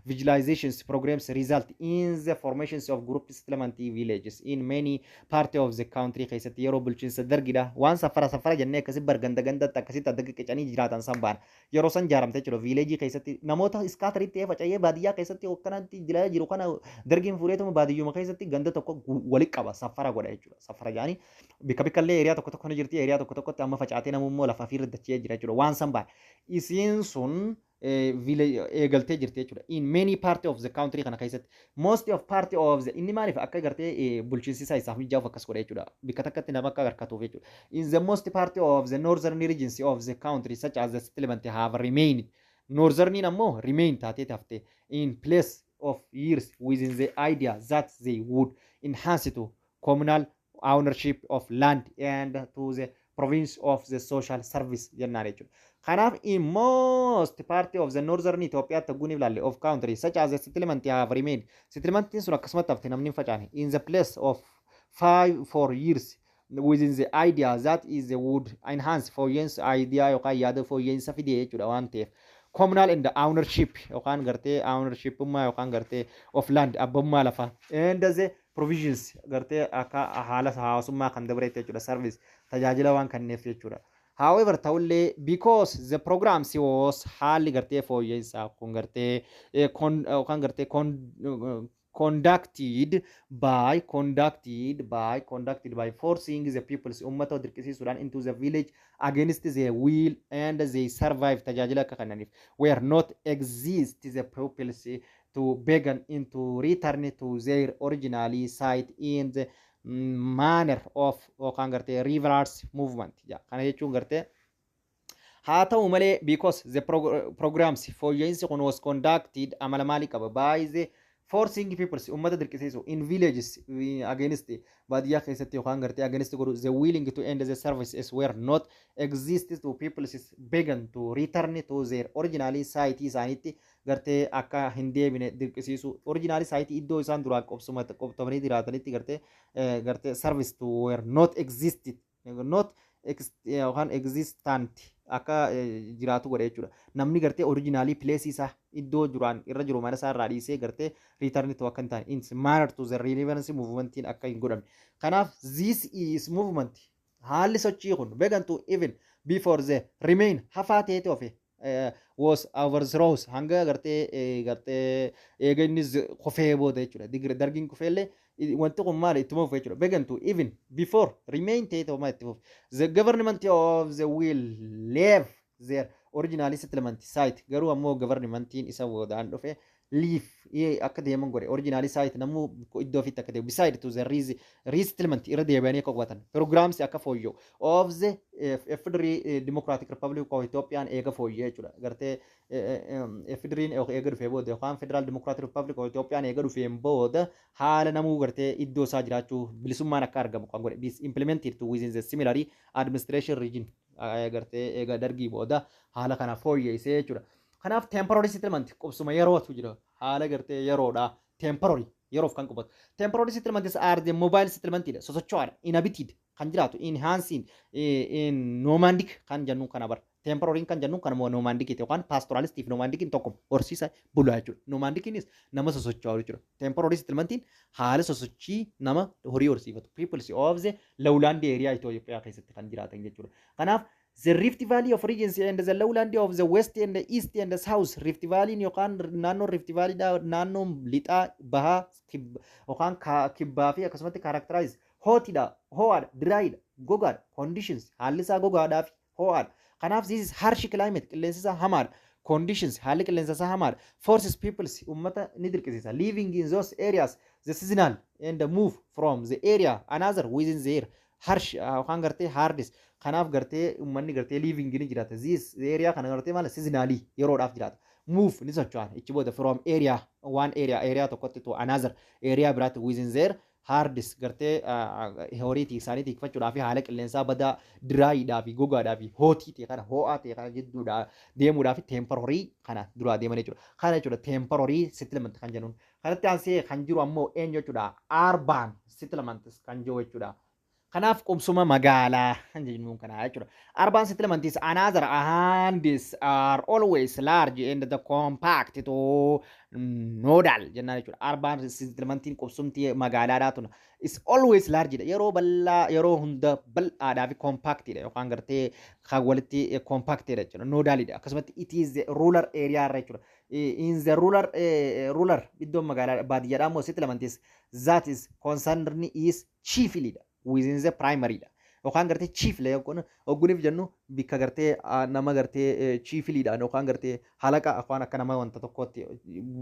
vigilazations programs result in the formations of group settlement villages in many part of the country keessatti yeroo bulchiinsa Dargiidha. Waan safara safara jennee akkasi bar ganda gandatti akkasitti adda qicanii jiraatan san baana. Yeroo san jaaramte jechuudha. Village keessatti namoota scatteritti ta'ee faca'ee baadiyyaa keessatti akkanatti jiraa jiru kana Dargiin fuudheetuma baadiyyuma keessatti ganda tokko walitti qaba, safara godha jechuudha. Safara jedhanii bikka bikkallee area tokko tokko ni jirti, area tokko tokkotti amma facaatee namummoo lafa fi irra dachee jira jechuudha. Waan san baana. Isiin sun eegaltee jirti jechuudha. In many part of the country kana keessatti most of part of the inni maaliif akka gartee bulchiinsi isaa isaaf mijaa'uuf akkas godha jechuudha. Bikka takkatti nama akka harkatuuf jechuudha. In the most part of the northern regions of the country, such as the settlement have remained. Northerniin ammoo remain taatee hafte in place of years within the idea that they would enhance to communal ownership of land and to the province of the social service jennaan jechuudha. Kanaaf in most part of the northern Ethiopia tagguun ilaalle of country, such as the settlement have remained. Settlementiin sun akkasumatti hafte, namni hin facaane. In the place of 5 4 years within the idea that is the would enhance fooyya'insa idea yookaan yaada fooyya'insa fide jechuudha waan ta'eef. Communal and ownership yookaan gartee ownershipummaa yookaan gartee of land, abbummaa lafaa, and the provisions gartee akka haala hawaasummaa kan dabareetti jechuudha, service tajaajila waan kenneef jechuudha. However, ta'ullee, because the programs was haalli gartee fooyya'insaa kun gartee yookaan gartee conducted by forcing the peoples, ummata dirqisiisuudhaan, into the village against their will and they survive tajaajila akka kennaniif were not exist the peoples to began into return to their originally site in the manner of yookaan gartee reverse movement. Kana jechuun gartee haa ta'u malee, because the programs fooyya'insi kun was conducted amala maalii qaba, by the forcing peoples, ummata dirqisiisu, in villages against baadiyyaa keessatti yookaan gartee against godhu the willing to end the services were not exist to people began to return to their originally site isaaniitti gartee akka hin deebine dirqisiisu, originally site iddoo isaan duraan qobsamanii jiraatanitti gartee service to were not existed, not yookaan existent akka jiraatu godhe jechuudha. Namni gartee originally place isaa iddoo duraan irra jiru mana isaa irraa dhiisee gartee return to akka hin taane in manner to the relevance movementiin akka hin godhamne. Kanaaf this is movement haalli sochii kun began to even before the remain hafaa ta'eeti ofe was overthrows hanga gartee eega inni kufee booda jechuudha. Dargiin kufeellee wanti kun maal ittuma fufe jechuudha. Began to even before remain ta'e ta'uma itti fufe. The government of the will leave their original settlement site, garuu ammoo governmentiin isa boodaan dhufe leave akka deeman godhe original site, namuu iddoo ofiitti akka deemu, beside to the resettlement irra deebi'anii akka qubatan programs akka fooyya'u of the FDR Democratic Republic of Ethiopian eega fooyya'e jechuudha. Gartee FDR'n eega dhufee booda yookaan Federal Democratic Republic of Ethiopian eega dhufeen booda haala namuu gartee iddoo isaa jiraachuu bilisummaan akka argamu kan godhe is implemented to within the similarly administration region gartee eega Dargii booda haala kana fooyyessee jechuudha. Kanaaf temporary settlement qubsuma yerootu jira, haala gartee yeroodha, temporary yeroof kan qubatu. Temporary settlements are the mobile settlement dha, sosocho'aadha, inhabited kan jiraatu, enhancing in nomadic kan jennu kana bara. Temporary kan jennu kan nomadic yookaan pastoralistii fi nomadiciin tokko horsiisa bulaa jechuudha. Nomadiciinis nama sosocho'aa jechuudha. Temporary settlementiin haala sosochii nama horii horsiifatu. Peoples of the lowland area Itoophiyaa keessatti kan jiraatan jechuudha. Kanaaf the Rift Valley of regions and the lowland of the west and the east and the south, Rift Valley yookaan naannoo Rift Valley dha, naannoo lixaa, bahaa, yookaan kibbaa fi akkasumatti characterize hotiidha, ho'aadha, dryidha, gogaadha, conditions haalli isaa gogaadhaa fi ho'aadha. Kanaaf this is harsh climate, qilleensi isaa hamaadha. Conditions haalli qilleensa isaa hamaadha. Forces peoples ummata ni dirqisiisa. Living in those areas the seasonal and the move from the area another within their harsh yookaan gartee hardis. Kanaaf gartee uummanni gartee living ni jiraata. This area kana gartee maal seasonally yeroodhaaf jiraata. Move ni socho'an ichi booda from area one area, area tokkotti, to another area biraatti within their herdis gartee horii isaanii tikfachuudhaa fi haala qilleensaa badaa dryidhaa fi gogaadhaa fi hotii ta'e kana ho'aa ta'e kana jidduudhaa deemuudhaa fi temporary kana duraa deeman jechuudha. Kana jechuudha temporary settlement kan jennuun. Kanatti aansee kan jiru ammoo eenyu jechuudha? Urban settlement kan jiru jechuudha. Kanaaf qubsuma magaalaa kan jennuun kana jechuudha. Urban settlement is another hand is are always large and the compact to nodal jennaan jechuudha. Urban settlementiin, qubsumti magaalaadhaa tun, is always large dha. Yeroo bal'aa, yeroo hunda bal'aadhaa fi compactidha yookaan gartee kan walitti compactidha jechuudha. Nodalidha. Akkasumatti it is the rural area irra jechuudha. In the rural iddoon magaalaa baadiyyaadhaa immoo settlement is that is concerned is chiefly dha. Within the primary dha. Yookaan gartee chiefly kun hogguniif jennu bikka gartee nama gartee chieflyidhaan yookaan gartee halaqa afaan akka nama wanta tokkotti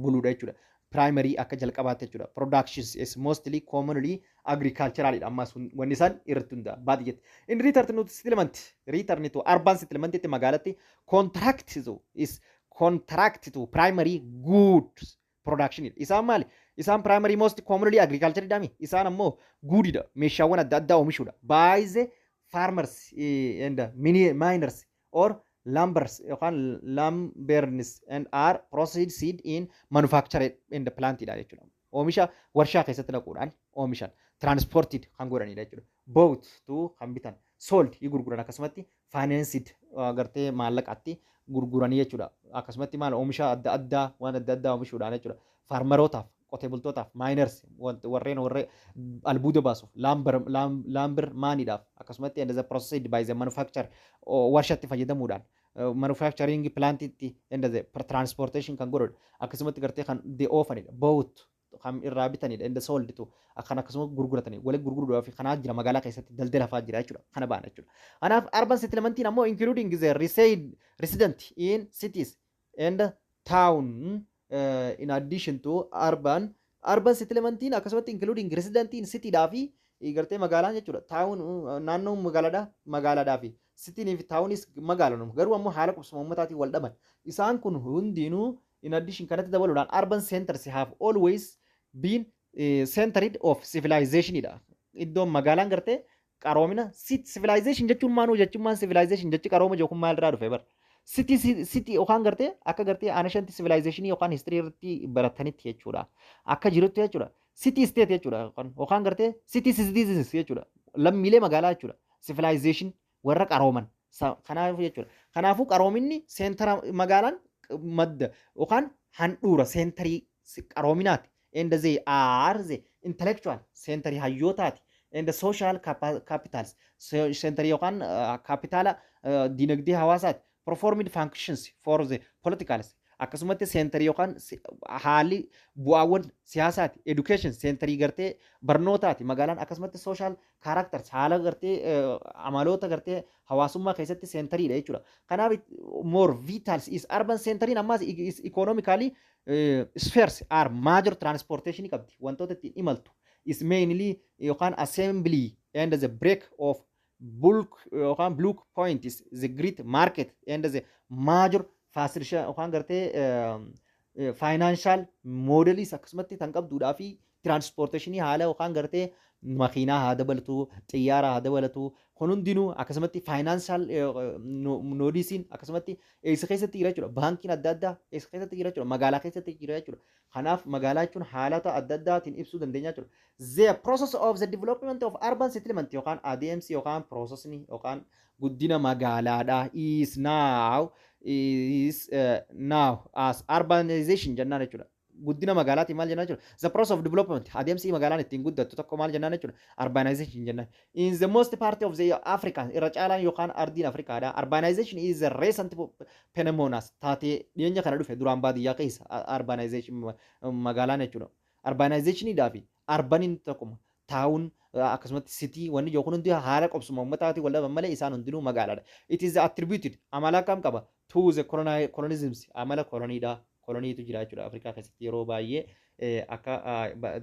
buluudha jechuudha. Primary akka jalqabaatti jechuudha. Productions is mostly commonly agricultural dha. Ammas wanni isaan irratti hundaa baadiyyaatti. In return to settlement, return to urban settlement itti magaalatti contract to is contract to primary goods production. Isaan maali? Isaan primary most commonly agriculture dhaami. Isaan ammoo goodidha. Meeshaawwan adda addaa oomishuudha. By the farmers and mini miners or lumbers yookaan lumberns and are processed in manufactured in the plant dha jechuudha. Oomisha warshaa keessatti naquudhaan oomishan transported kan godhanidha jechuudha. Bought to kan bitan, sold gurguran, akkasumatti financed gartee maallaqaatti gurguranii jechuudha. Akkasumatti maal oomisha adda addaa, waan adda addaa oomishuudhaan jechuudha. Farmerootaaf, qotee bultootaaf, miners, warreen warreen albuuda baasuuf, lumber maniidhaaf, akkasumatti and the processed by the manufacture warshatti fayyadamuudhaan manufacturing plantitti and the transportation kan godhudha. Akkasumatti gartee kan de oofanidha. Bought kan irraa bitanidha. And sold to kan akkasuma gurguratanii waliin gurguruudhaaf kanaa jira, magaalaa keessatti daldala fa'aa jira jechuudha. Kana ba'an jechuudha. Kanaaf urban settlementiin ammoo including the resident in cities and town in addition to urban settlementiin akkasumatti including resident in city dhaa fi gartee magaalaan jechuudha. Town naannoo magaalaadhaa fi citynii fi townis magaalanum garuu ammoo haala qubsuma uummataatiin wal dhaban. Isaan kun hundinuu in addition kanatti dabaluudhaan urban centers have always been centered of civilization dha. Iddoon magaalaan gartee qaroomina civilization jechuun maanuu jechuun maal? Civilization jechi qarooma jechuun maal irraa dhufe bara? City yookaan gartee akka gartee ancient civilization yookaan history irratti baratanitti jechuudha. Akka jirutti jechuudha. City state jechuudha yookaan gartee city citizens jechuudha. Lammiilee magaalaa jechuudha. Civilization warra qarooman. Kanaafuu jechuudha. Kanaafuu qaroominni centera magaalaan madda yookaan handhuura centerii qaroominaati. And they are the intellectual centerii hayyootaati. And the social capitals centerii yookaan capitala dinagdee hawaasaati. Performing functions for the politicals, akkasumatti centerii yookaan haalli bu'aawwan siyaasaati. Education centerii gartee barnootaati magaalaan, akkasumatti social characters haala gartee amaloota gartee hawaasummaa keessatti centeriidha jechuudha. Kanaaf more vitals is urban centeriin ammaas is economically spheres are major transportation qabdi, wantoota ittiin imaltu is mainly yookaan assembly and the break of bulk yookaan bulk point is the great market and the major facility yookaan gartee financial modelis akkasumatti kan qabduudhaa fi transportationii haala yookaan gartee makiinaa haa dabalatu, xiyyaara haa dabalatu, kun hundinuu akkasumatti financial nodesiin akkasumatti eessa keessatti jira jechuudha. Baankiin adda addaa eessa keessatti jira jechuudha? Magaalaa keessatti jira jechuudha. Kanaaf magaalaa jechuun haalota adda addaatiin ibsuu dandeenya jechuudha. The process of the development of urban settlement yookaan adeemsi yookaan processni yookaan guddina magaalaadhaa is now as urbanization jennaan jechuudha. Guddina magaalaatiin maal jennaan jechuudha? The process of development, adeemsi magaalaan ittiin guddattu tokko maal jennaan jechuudha? Urbanization jennaan. In the most part of the Africa, irra caalaan yookaan ardiin Afrikaadha. Urbanization is a recent phenomenon, taatee dhiyeenya kana dhufe, duraan baadiyyaa keessa urbanization magaalaan jechuudha. Urbanizationiidhaa fi urbaniin tokkuma. Town akkasumatti city wanni jiru kun hundi haala qubsuma uummataatiin wal dhaban malee isaan hundinuu magaalaadha. It is attributed amala akkam qaba? To the colonisms, amala koloniidha. Koloniitu jira jechuudha Afrikaa keessatti yeroo baay'ee akka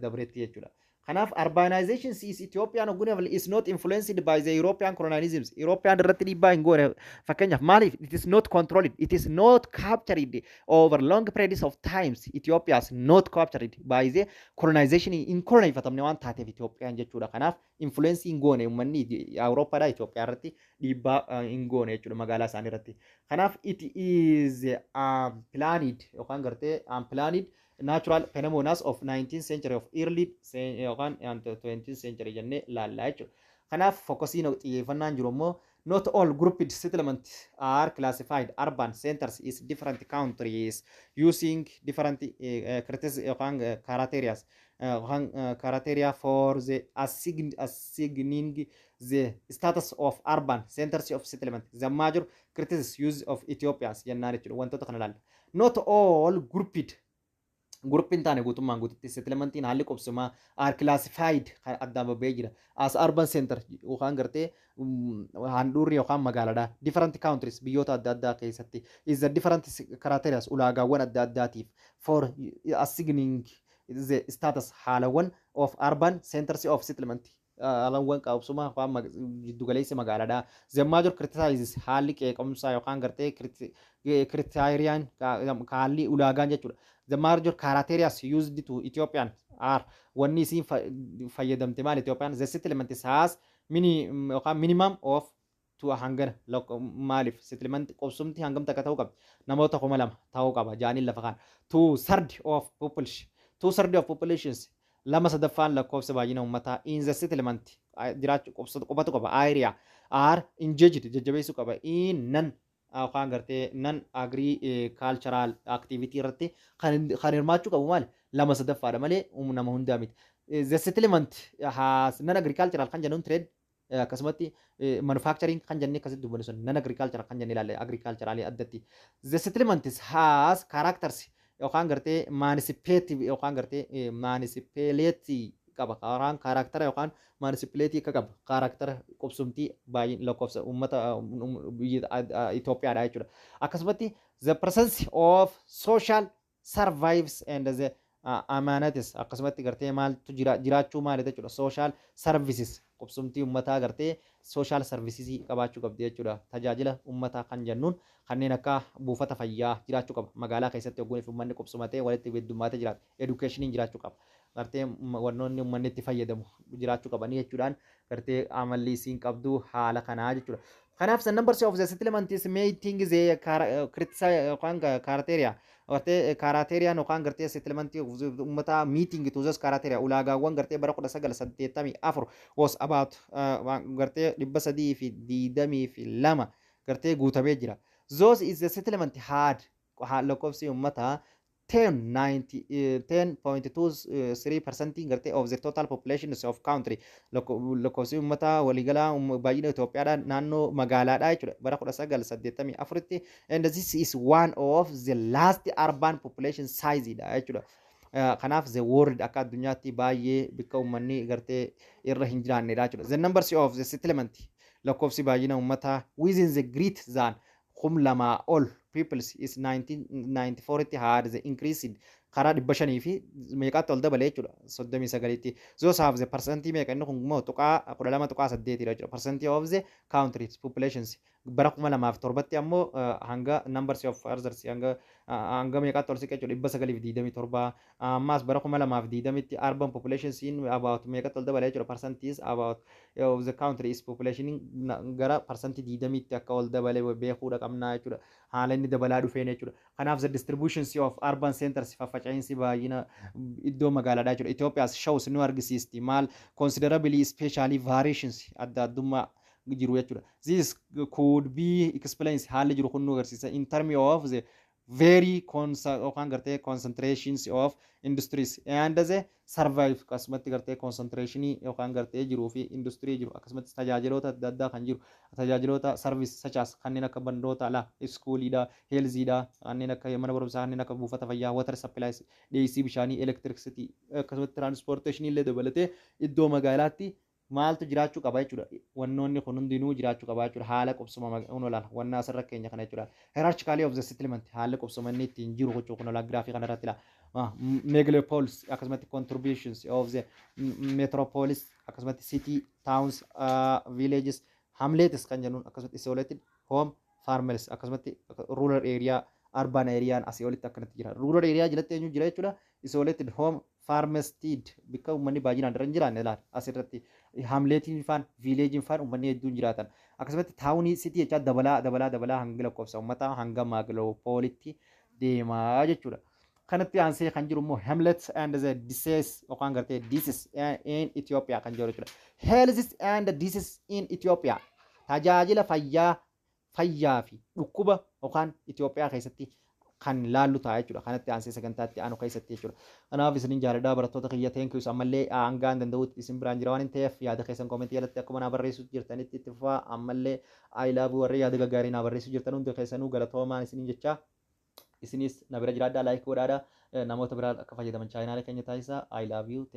dabreetti jechuudha. Kanaaf urbanization is Ethiopian oggun is not influenced by the European colonialism. European irratti dhiibbaa hin goone. Fakkeenyaaf maaliif? It is not controlled. It is not captured over long periods of times. Ethiopia is not captured by the colonization, hin colonifatamne waan taateef Itoophiyaan jechuudha. Kanaaf influence hin goone, uummanni Awurooppaadha Itoophiyaa irratti dhiibbaa hin goone jechuudha magaalaa isaanii irratti. Kanaaf it is planned yookaan gartee unplanned natural phenomena of 19th century of early yookaan 20th century jennee laallaa jechuudha. Kanaaf focusiin xiyyeeffannaan jiru immoo not all grouped settlement are classified urban centers is different countries using different criteria yookaan criteria yookaan criteria for the assigning the status of urban centers of settlement. The major criteria use of Ethiopians jennaan jechuudha. Wantoota kana ilaalla. Not all grouped, groupiin taane guutummaan guututti settlementiin haalli qubsumaa are classified kan addaan babba'ee jira as urban center yookaan gartee handhuurri yookaan magaalaadha. Different countries, biyyoota adda addaa keessatti, is the different criteria, ulaagaawwan adda addaatiif, for assigning the status, haalawwan, of urban centers of settlement, haalawwan qubsuma yookaan jiddugaleessa magaalaadha. The major criticizes, haalli qeeqamsaa yookaan gartee criteriaan, haalli ulaagaan jechuudha. The major criteria used to Ethiopian are, wanni isiin fayyadamte maal Ethiopian, the settlement has mini yookaan minimum of to hangana. Maaliif settlement qubsumti hangam takka ta'uu qabdi? Namoota 2000 ta'uu qaba jaaniin lafa kaan. Two third of populations, lama sadaffaan lakkoofsa baay'ina uummataa, in the settlement jiraachuu qubatu qaba. Area are engaged, jajjabeessuu qaba, in non yookaan gartee non agricultural activity irratti kan hirmaachuu qabu maali? Lama sadaffaadha malee nama hundaa miti. The settlement has non agricultural kan jennuun trade, akkasumatti manufacturing kan jennee akkasitti dubbannu sun non agricultural kan jennee ilaalle agricultural addatti. The settlement has characters yookaan gartee municipality yookaan gartee municipality qaba, karaan charactera yookaan municipality akka qaba, charactera qubsumtii baay'een lakkoofsa uummata biyya Itoophiyaadha jechuudha. Akkasumatti the presence of social services and the amenities, akkasumatti gartee maaltu jira jiraachuu maali jechuudha? Social services, qubsumtii uummataa gartee social services qabaachuu qabdi jechuudha. Tajaajila uummataa kan jennuun kanneen akka buufata fayyaa jiraachuu qaba. Magaalaa keessatti hogguun fi uummanni qubsumatee walitti heddummaatee jiraata. Educationiin jiraachuu qaba. Gartee wannoonni uummanni itti fayyadamu jiraachuu qabanii jechuudhaan gartee amalli isiin qabdu haala kanaa jechuudha. Kanaaf the numbers of the settlement is meeting the yookaan criteria, gartee criteriaan yookaan gartee settlement uummata meeting to those criteria, ulaagaawwan gartee bara 1984 was about gartee 322 gartee guutamee jira. Those is the settlement had lakkoofsi uummataa 10.23% gartee of the total population of country, lakkoofsi uummataa waliigalaa baay'ina Itoophiyaadha naannoo magaalaadha jechuudha bara 1984tti, and this is one of the last urban population size dha jechuudha. Kanaaf the world, akka addunyaatti baay'ee bikka uummanni gartee irra hin jiraannedha jechuudha. The numbers of the settlement, lakkoofsi baay'ina uummataa, within the greater than 2000 ol peoples is 1994 had the increased karaa 500 fi meeqaatti ol dabale jechuudha? 39tti. Those have the percentii meeqa? Inni kun immoo tuqaa 12.8dha jechuudha, percentii of the countries populations. Bara 2007tti ammoo hanga numbers of others hanga meeqaatti ol siqe jechuudha? 927. Ammaas bara 2020tti urban populations in about meeqaatti ol dabale jechuudha? Percentis about of the countries population gara percentii 20tti akka ol dabale beekuudha qabnaa jechuudha, haala inni dabalaa dhufeen jechuudha. Kanaaf the distribution of urban centers, faffaca'iinsi baay'ina iddoo magaalaadhaa jechuudha, Itoophiyaas shows, nu argisiisti maal? Considerably especially variations, adda addummaa jiru jechuudha. This could be explained, haalli jiru kun nu agarsiisa, in terms of the very yookaan gartee concentrations of industries and the service, akkasumatti gartee concentrationii yookaan gartee jiruu fi industirii jiru, akkasumatti tajaajiloota adda addaa kan jiru, tajaajiloota service such as kanneen akka barnoota alaa, schooliidha, healthiidha, kanneen akka mana barumsaa, kanneen akka buufata fayyaa, water supplies, dhiyeessii bishaanii, electricity, akkasumatti transportationii illee dabalatee iddoo magaalaatti maaltu jiraachuu qaba jechuudha? Wannoonni kun hundinuu jiraachuu qaba jechuudha. Haala qubsuma kun olaala wanna asirra keenya kana jechuudha. Hierarchically of the settlement, haalli qubsuma inni ittiin jiru gochuu kun olaa giraafii kana irratti ilaala. Megalopolis, akkasumatti conurbations of the metropolis, akkasumatti city, towns, villages, hamlets kan jennuun, akkasumatti isolated home farmers, akkasumatti rural area, urban area asii olitti akkanatti jira. Rural area jalatti eenyu jira jechuudha? Isolated home farmstead, bakka uummanni baay'inaan irra hin jiraanne ilaala asirratti. Hamletiin faan, villageiin faan uummanni hedduun jiraatan. Akkasumatti townii, city jechaa dabalaa dabalaa dabalaa hanga lakkoofsa uummataa hanga megalopolitti deemaa jechuudha. Kanatti aansee kan jiru immoo health and the disease yookaan gartee disease in Ethiopia kan jiru jechuudha. Health and disease in Ethiopia, tajaajila fayyaa, fayyaa fi dhukkuba yookaan Itoophiyaa keessatti kan laallu ta'a jechuudha. Kanatti aansee sagantaatti aanu keessatti jechuudha. Kanaaf isinin jaaladhaa, barattoota kiyya. Thank you. Ammallee hangaan danda'utti isin biraan jira waan hin ta'eef, yaada keessan comment jalatti akkuma naa barreessuu jirtanitti itti fufaa. Ammallee I love you. Warri yaada gaggaarii naa barreessuu jirtan hundi keessanuu galatoomaan isinin jechaa, isinis na bira jiraadhaa, like godhaadhaa, namoota biraa akka fayyadaman channel keenya taasisaa. I love you.